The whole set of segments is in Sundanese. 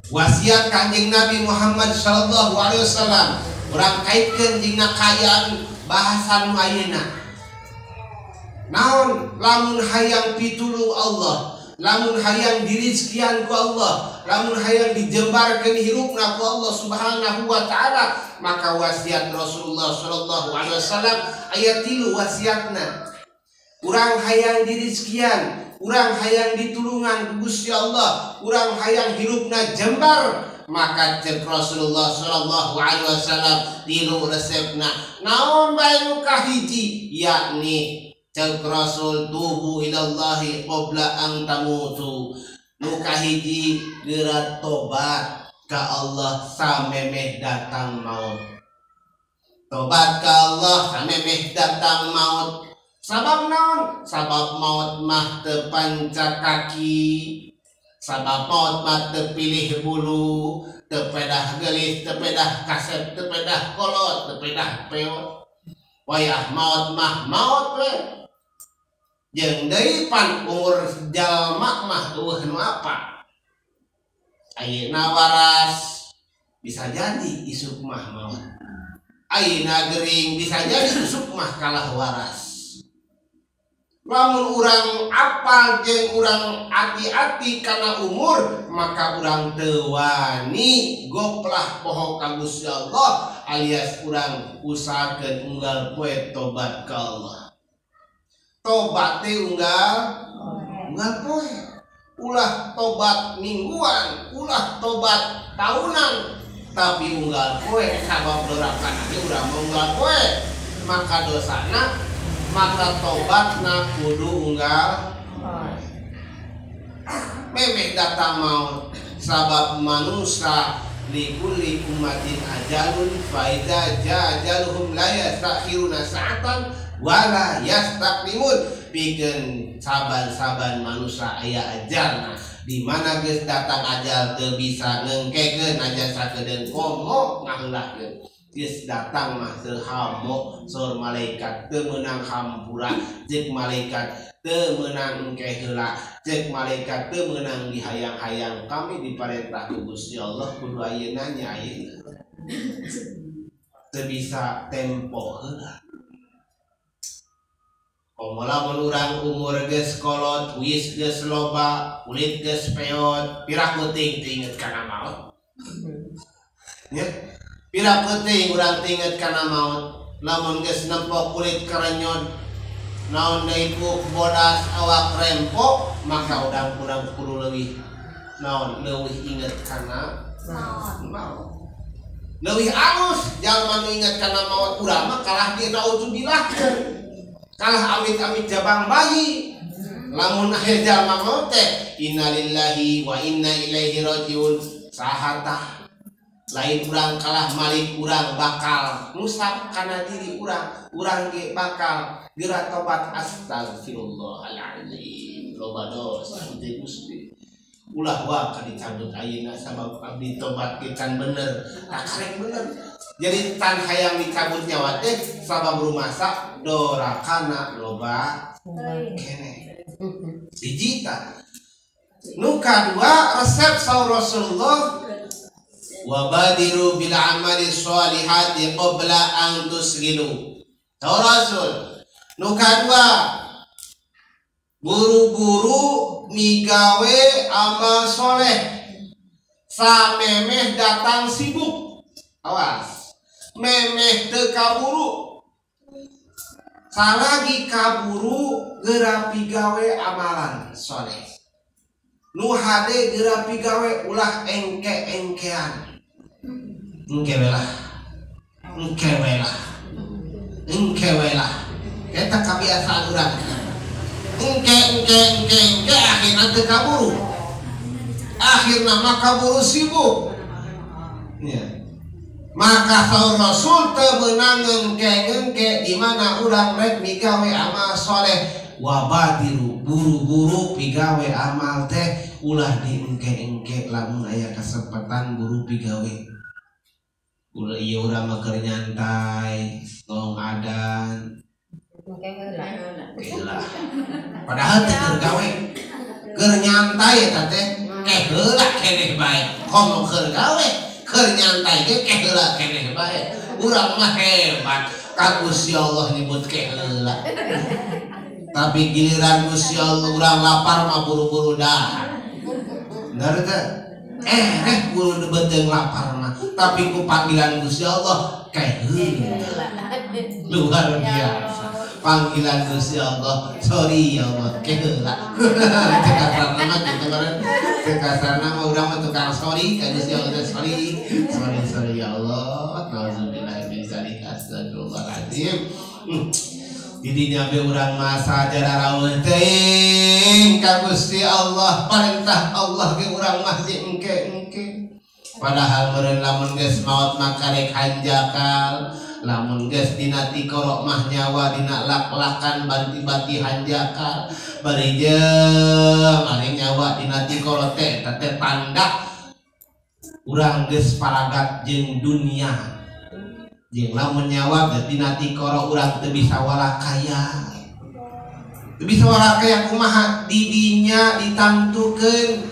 Wasiat Kanjeng Nabi Muhammad sallallahu alaihi wasallam urang kaitkeun jeung kaayaan bahasan nu ayeuna. Naon lamun hayang pitulung Allah, lamun hayang dirizkian ku Allah, lamun hayang dijembarkeun hirupna ku Allah Subhanahu wa taala, maka wasiat Rasulullah sallallahu alaihi wasallam aya 3 wasiatna. Urang hayang dirizkian, urang hayang ditulungan ku Gusti Allah, urang hayang hirupna jembar, maka cek Rasulullah sallallahu alaihi wasallam 3 resepna. Naon bae nu kahiji, yakni cek Rasul tubu ilallahi qabla an tamutu. Nu kahiji geura tobat ka Allah samemeh datang maut. Tobat ka Allah samemeh datang maut. Sabab naon? Sabab maut mah teu panca kaki. Sabab maut mah teu pilih bulu, teu pedah geulis, teu pedah kasep, teu pedah kolot, teu pedah peot. Wayah maut mah maut we. Jeung deui pan umur jalma mah eueuh nu apa? Ayeuna waras bisa jadi isuk mah maut. Ayeuna gering bisa jadi isuk mah kalah waras. Lamun urang apal jeung urang ati-ati kana umur, maka urang teu wani goplah poho ka Gusti Allah, alias urang usahakeun unggal poe tobat ka Allah. Tobat teh unggal poe. Ulah tobat mingguan, ulah tobat tahunan, tapi unggal poe sabab dorakan ge urang unggal poe, maka dosana maka tobatna kudu unggal memeh datang maut. Sabab manusia likulli ummatin ajalun fa idza jaa ajaluhum la yastakhiruna sa'atan wala yastaqdimun. Pikeun saban-saban manusia aya ajalna, di mana geus datang ajal teu bisa ngengkekeun aja sakedeung komo ngaheulahkeun. Geus datang mah teu hamo saur malaikat teu meunang hampura, ceuk malaikat teu meunang engke heula, ceuk malaikat teu meunang dihayang-hayang. Kami diparentah ku Gusti Allah kudu ayeuna nya ayeuna. Teu bisa tempo heula. Komo lamun urang umur geus kolot, wis geus loba, kulit geus peot, pira peuting teu inget kana maot. Nya pira peuting urang teu inget kana maot, lamun geus nempo kulit kerenyot, naon deui ku bodas awak rempo, maka urang kurang kudu leuwih naon leuwih inget kana maot. Leuwih alus jalma nu inget kana maot urang mah kalah di naudzubillah. Kalah amit-amit jabang bayi. Lamun aya jalma maot teh innalillahi wa inna ilaihi rajiun. Saha tah? Lain urang kalah malik urang bakal ngusap kana diri urang, urang ge bakal geura tobat astagfirullahalazim. Loba dosa teh Gusti. Ulah wa ka dicabut ayeuna sabab abdi tobat ge can bener, tak karek bener. Jadi tan hayang dicabut nyawa teh sabab rumasa dorakana loba keneh. Hiji tah. Nu kadua resep saur Rasulullah wabadiru bil amali sholihati qabla an tusgilu. Saur Rasul nu kadua buru-buru migawe amal soleh samemeh datang sibuk. Awas memeh teu kaburu, salagi kaburu geura pigawe amalan soleh. Nu hade geura pigawe ulah engke-engkean. Engke we lah, engke we lah, engke we lah. Eta kabiasaan urang. Engke engke engke engke akhirna teu kaburu. Akhirna mah kaburu sibuk. Ya. Maka saur Rasul teu meunang ngengke-ngengke di mana urang rek migawe amal soleh. Wabadiru buru-buru pigawe amal teh ulah diengke-engke lamun aya kesempatan buru pigawe. Ulah ieu urang mah keur nyantai, tong adan. Lah. Padahal teh keur gawe. Keur nyantai eta teh. Ke heula keneh bae. Komo keur gawe, keur nyantai ge ke heula keneh bae. Urang mah hebat. Ka Gusti Allah nyebut ke heula. Tapi giliran Gusti Allah urang lapar mah buru-buru dahar. Bener teh? Buru beuteung lapar mah. Tapi ku panggilan Gusti Allah ke heula. Luar biasa. Panggilan Gusti Allah, sorry ya Allah, ke heula. Teu kasarna mah kitu meureun. Teu kasarna mah urang mah tukang sorry ka Gusti Allah, sorry. Sorry sorry ya Allah. Nauzubillah min zalik, astagfirullahaladzim. Didinya be urang mah sajarah rawuh teuing ka Gusti Allah, perintah Allah ge urang mah sih engke-engke. Padahal meureun lamun geus maot mah karek hanjakal, lamun geus dina tikorok mah nyawa dina lak-lakan banti-banti hanjakal, bari jeung ari nyawa dina tikorok teh eta teh tanda urang geus paragat jeung dunia. Jeung lamun nyawa geus dina tikoro urang teu bisa walakaya. Teu bisa walakaya kumaha didinya ditangtukeun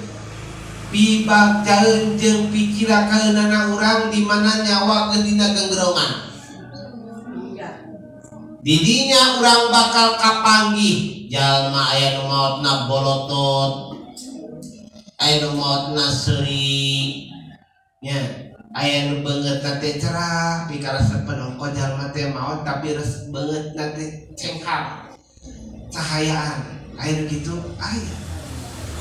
pibagjaeun jeung picilakaeunana urang di mana nyawa geus dina genggerongan. Didinya urang bakal kapanggih jalma aya nu maotna bolotot, aya nu maotna seuri nya. Aya nu beungeutna teh cerah pikaresepeun ongko jalma teh maot tapi res beungeutna teh cengkar cahayaan. Aya nu kitu aya.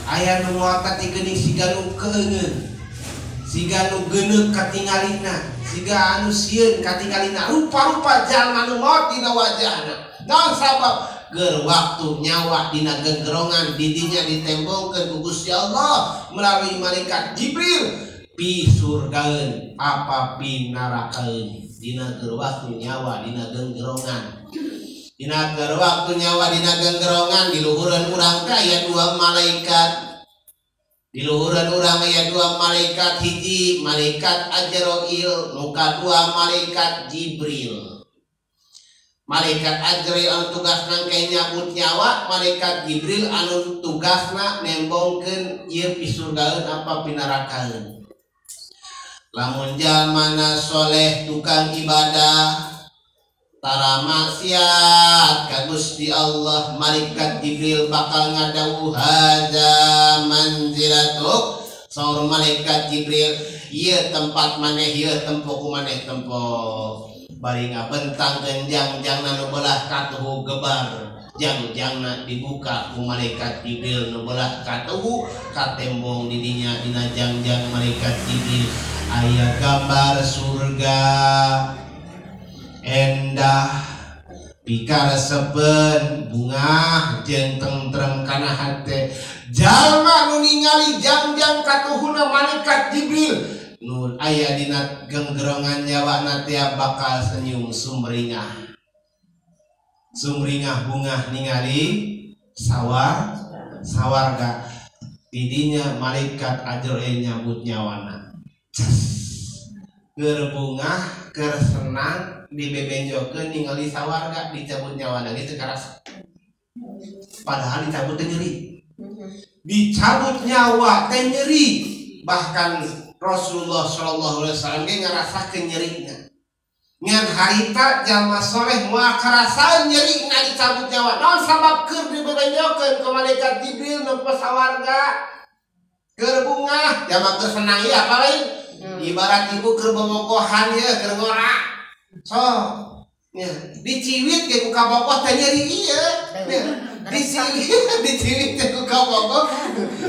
Aya nu maot teh geuning siga nu keungeun, siga nu geuneuk katingalina, siga anu sieun katingalina. Rupa-rupa jalma nu maot dina wajahna. Naon sabab? Ger waktu nyawa dina genggerongan didinya ditembongkeun ku Gusti Allah melalui malaikat Jibril pi surgaeun apa pi narakaeun. Dina keur waktu nyawa dina genggerongan, dina keur waktu nyawa dina genggerongan di luhureun urang teh aya dua malaikat. Di luhureun urang aya dua malaikat, hiji malaikat Azrail, nu kadua malaikat Jibril. Malaikat Azrail anu tugasna engke nyabut nyawa, malaikat Jibril anu tugasna nembongkeun ieu pi surgaeun apa pi narakaeun. Lamun jalmana soleh tukang ibadah tara maksiat ka Gusti Allah, malaikat Jibril bakal ngadawuh hadza manzilatuk. Saur malaikat Jibril, ieu tempat maneh, ieu tempo ku maneh tempo. Bari ngabentangkeun jangjangna nu belah katuhu gebar, jangjangna dibuka ku malaikat Jibril nu belah katuhu katembong didinya dina jangjang malaikat Jibril aya gambar surga endah pikaresepeun bungah jeung tentrem kana hate. Jalma nu ningali jangjang katuhuna malaikat Jibril nu aya dina genggerongan nyawana teh bakal senyum sumringah. Sumringah bungah ningali sawar sawarga. Didinya malaikat Azrail nyabut nyawana. Keur bungah, keur senang dibebenjokeun ningali sawarga dicabut nyawana gitu karasa. Padahal dicabut teh nyeri. Dicabut nyawa teh nyeri. Bahkan Rasulullah sallallahu alaihi wasallam ge ngarasakeun nyerina. Ngan harita jalma soleh moal karasaan nyerina dicabut nyawa. Naon sabab keur dibebenjokeun ku malaikat Jibril nempo sawarga. Keur bungah, jalma keur senang ieu apa lain? Ibarat ibu keur bobogohan ieu keur ngora. So, nya diciwit ge ku kabogoh teh nyeri ieu. Diciwit ge ku kabogoh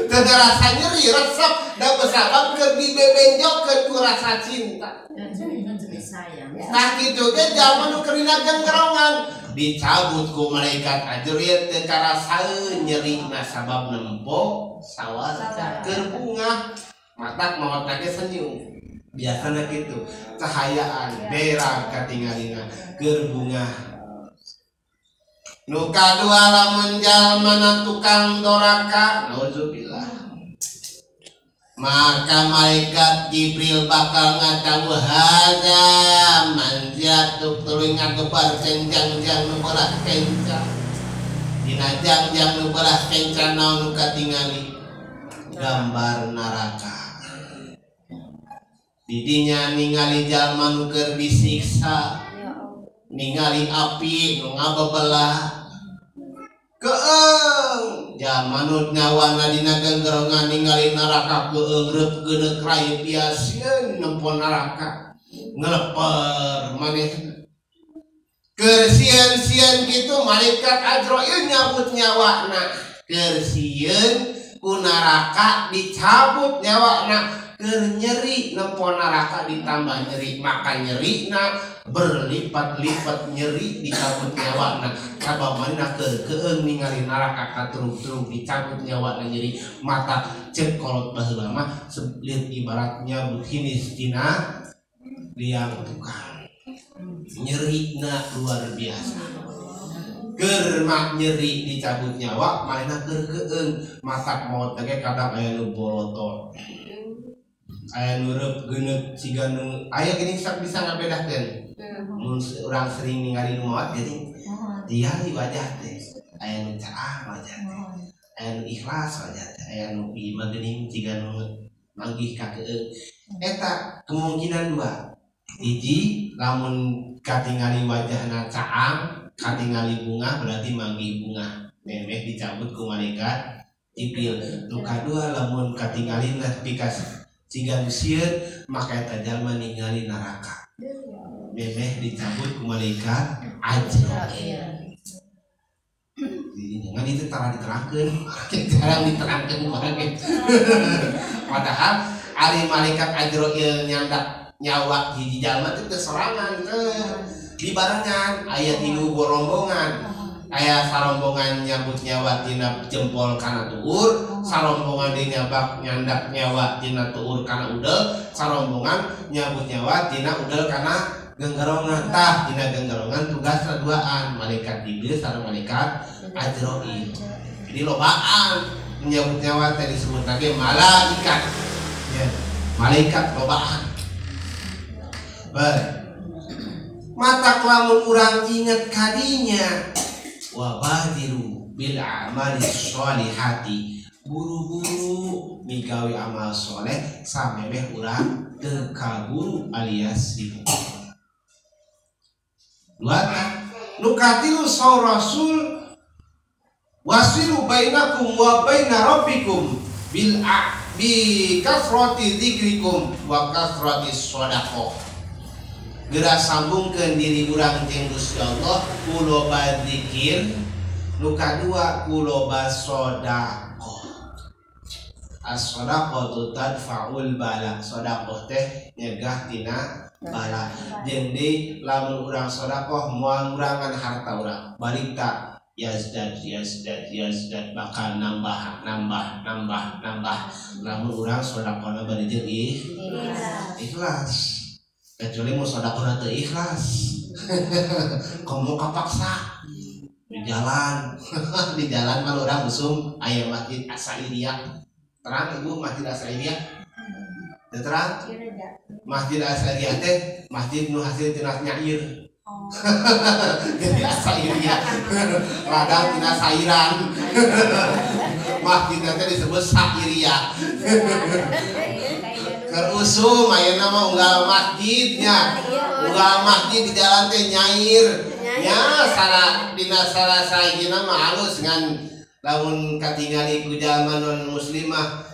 teu ngarasa nyeri, resep da sabab keur dibebenjokeun ku rasa cinta. Tah kitu ge jalma nu keur dina genggerongan dicabut ku malaikat Azrail teu karasaeun nyerina sabab nempo sawarga keur bungah. Matak maot ge senyum. Biasana kitu cahayaan berang katingalina keur bungah. Nu kadua lamun jalmana tukang doraka, nauzubillah, maka malaikat Jibril bakal ngadawuh hadza manzilatuk tuluy ngagebar jangjang nu belah kenca. Dina jangjang nu belah kenca naon nu katingali? Gambar neraka. Didinya ningali jalma nu keur disiksa, ningali api nu ngabebelah. Keeng jalma nu nyawana dina genggerongan ningali neraka keeng reup geuneuk raib sieun nempo neraka. Ngeleper manehna. Keur sieun-sieun kitu malaikat Azrail nyabut nyawana. Keur sieun ku neraka dicabut nyawana. Keur nyeri nempo neraka ditambah nyeri, maka nyerina berlipat-lipat nyeri dicabut nyawana. Sabab manehna keur keung ningali neraka katurug-turug dicabut nyawana nyeri. Mata cek kolot baheula mah selir ibaratnya begini tina liang tukang. Nyerina luar biasa. Keur mah nyeri dicabut nyawa manehna keur keung matak maot teh kadang aya nu borotot. Aya nu reup geuneuk siga nu aya geuning sok bisa ngabedakeun. Mun urang sering ningali nu maot geuning diali wajah teh aya nu cerah wajah teh, aya nu ikhlas wajah teh, aya nu ieu mah geuning siga nu manggih ka keung. Eta kemungkinan dua. Hiji lamun katingali wajahna caang, katingali bunga berarti manggih bunga memeh dicabut ku malaikat Jibril. Nu kadua lamun katingalina pikas siga nu sieun maka eta jalma ningali neraka memeh dicabut ku malaikat Azrail. Jadi jangan itu tara diterangkeun, jarang diterangkeun barang. Padahal ari malaikat Azrail nyandak nyawa hiji jalma teh teu sorangan teh dibarengan aya tilu rombongan. Aya sarombongan nyabut nyawa tina jempol kana tuur, sarombongan deui nyabak nyandak nyawa tina tuur kana udel, sarombongan nyabut nyawa tina udel kana genggerongan. Tah tina genggerongan tugasna duaan, malaikat Jibril sareng malaikat Azrail. Jadi lobaan nyabut nyawa teh disebut lagi malaikat. Ya, malaikat lobaan. Ber. Mata lamun urang inget kadinya wa badiru bil amali sholihati, buru-buru migawi amal soleh samemeh urang teu kaburu alias sibuk. Dua nu katilu saur rasul wasilu bainakum wa baina rabbikum bil bi kasrati dzikrikum wa kasrati shadaqah. Geura sambungkeun diri urang jeung Gusti Allah ku loba zikir, nu kadua ku loba sedekah. As-shadaqatu tadfa'ul bala. Sedekah teh nyegah tina bala. Jeung deui lamun urang sedekah moal ngurangan harta urang. Balik ta yazdad yazdad yazdad bakal nambah nambah nambah nambah. Lamun urang sedekahna bari jeung ikhlas. Kecuali mau sedekah teu ikhlas. Komo kapaksa di jalan. Di jalan mah urang usum aya Masjid Asairiyah. Terang ibu Masjid Asairiyah? Teu terang? Masjid Asairiyah teh masjid nu hasil tina nyair. Jadi Asairiyah. Ladang tina sairan. Masjid teh disebut Sairiyah. Keur usum ayeuna mah unggal masjidnya. Unggal masjid di jalan teh nyair. Nya salah dina salah sahijina mah halus ngan lamun katingali ku jalma non muslimah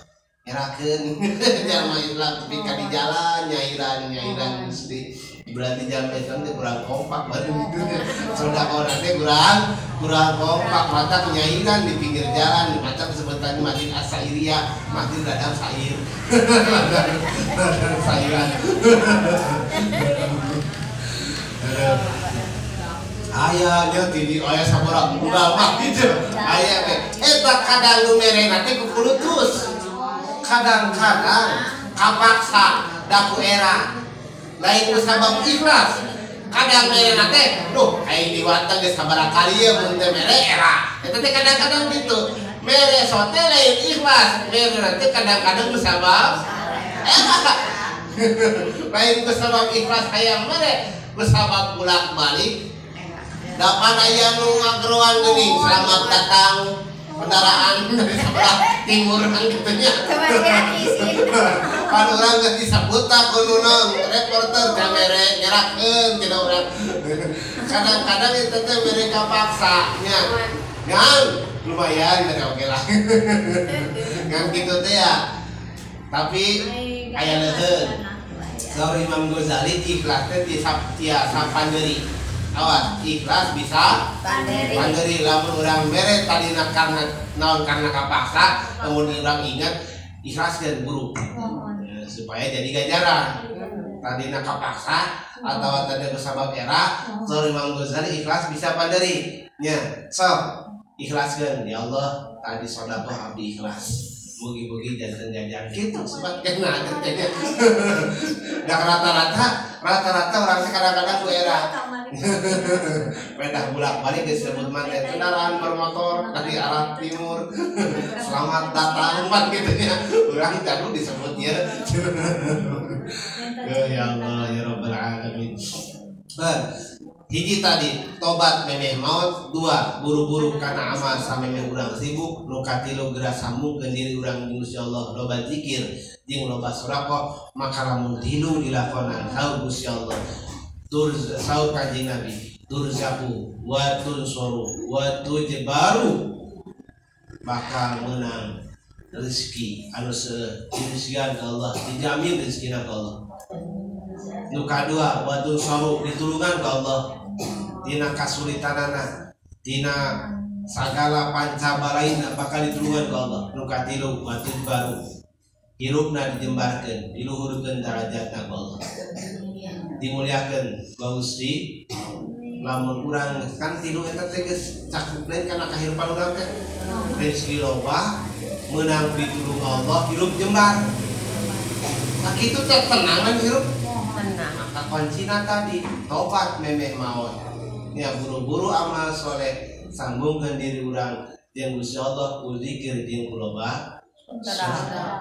ngerakeun jalma Islam tapi ka di jalan nyairan nyairan mesti berarti jalma Islam teh kurang kompak baru gitu. Sedekah teh kurang kompak mata nyairan di pinggir jalan macam sebutan Masjid Asairiyah, masjid ladang sair. Ladang sairan. Aya nya ti aya sabaraha unggal masjid aya teh eta kadang nu merena teh ku kulutus. Kadang-kadang kapaksa da ku era lain ku sabab ikhlas. Kadang merena teh duh aing diwanteng geus sabaraha kali ye mun teh mere era. Eta teh kadang-kadang gitu. Mere sote lain ikhlas, mere teh kadang-kadang ku sabab era. Lain ku sabab ikhlas hayang mere, ku sabab bolak-balik. Dapan aya nu ngageroan geuning selamat datang Kendaraan dari sebelah timur kan kitu nya. Pan urang geus disebut tah ku nu reporter kamere nyerakeun cenah urang. Kadang-kadang itu teh mereka paksa nya. Ngan lumayan mere oke lah. Ngan kitu teh ya. Tapi aya leuheun. Saur Imam Ghazali ikhlas teh tiasa panderi. Awas, ikhlas bisa Panderi. Panderi lamun urang mere tadina karena naon karena kapaksa, lamun urang ingat ikhlaskeun buru. Ya, supaya jadi ganjaran. Tadina kapaksa atau tadi kusabab era, saur Imam Ghazali ikhlas bisa panderi. Nya, sok ikhlaskeun ya Allah, tadi sedekah abdi ikhlas. Mugi-mugi janten ganjaran kitu sobat kena teh. Da rata-rata orang teh kadang-kadang ku era. Pedah bolak-balik disebut mah teh kendaraan bermotor dari arah timur. Selamat datang pan gitu nya. Urang jadul disebutnya. Ya Allah ya Rabbal alamin. Hiji tadi tobat memeh maut, dua buru-buru kana amal samemeh urang sibuk, nu katilu geura sambungkeun diri urang jeung Gusti Allah loba zikir jeung loba sedekah, maka lamun tilu dilakonan saur Gusti Allah. Tur saur Kanjeng Nabi, turzaku wa tunsoru wa tujbaru, bakal menang rezeki anu direzekian ka Allah, dijamin rezekina ka Allah. Nu kadua wa tunsoru ditulungan ka Allah tina kasulitanana, tina sagala panca balaina bakal ditulungan ka Allah. Nu katilu wa tujbaru hirupna dijembarkeun, diluhurkeun darajatna ka Allah, dimuliakeun ku Gusti. Lamun urang kan tilu eta teh geus cakup lain kana kahirupan urang teh, rezeki loba, meunang pitulung Allah, hirup jembar. Nah kitu teh tenangan hirup. Tenang. Maka kuncina tadi tobat memeh maot. Ya buru-buru amal soleh, sambungkeun diri urang jeung Gusti Allah ku zikir jeung ku loba sedekah.